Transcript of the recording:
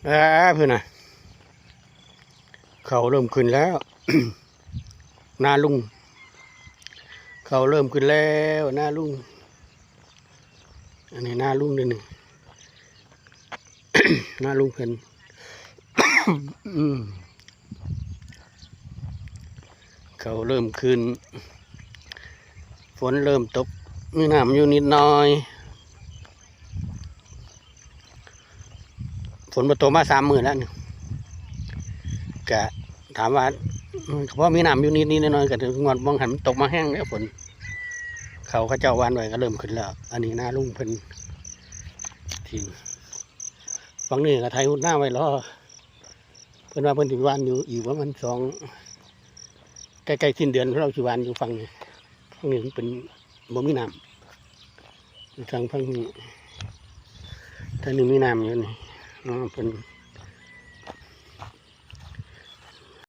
ອ່າ ພຸ້ນນະ ເຂົ້າເລີ່ມຂຶ້ນແລ້ວ ນາລຸງ ເຂົ້າເລີ່ມຂຶ້ນແລ້ວ ນາລຸງ ອັນນີ້ນາລຸງເດ້ນີ້ ນາລຸງເພິ່ນ ອືມ ເຂົ້າເລີ່ມຂຶ້ນ ຝົນເລີ່ມຕົກ ມີນ້ຳຢູ່ນິດໜ້ອຍ. ຝົນບໍ່ຕົກມາສາມມື້ແລ້ວນີ້ ກະຖາມວ່າ ອືມ ກະພໍມີນ້ຳຢູ່ນິດໆໜ້ອຍໆ ກະຖືງວດວ່າງຫັ້ນມັນຕົກມາແຮງເດ້ຝົນ ເຂົ້າເຂົາເຈົ້າຫວ່ານໄວ້ກະເລີ່ມຂຶ້ນແລ້ວ. ອັນນີ້ນາລຸງເພິ່ນ ທີ່ຝັ່ງນີ້ກະໄຖຫົດນາໄວ້ລໍ ເພິ່ນວ່າເພິ່ນຊິຫວ່ານຢູ່ອີກປະມານສອງ ໃກ້ໆສິ້ນເດືອນລາວຊິຫວ່ານຢູ່ຝັ່ງນີ້ ຝັ່ງນີ້ມັນເປັນ ບໍ່ມີນ້ຳ ທາງຝັ່ງນີ້ ທາງນີ້ມີນ້ຳຢູ່ນີ້ເນາະ ເພິ່ນ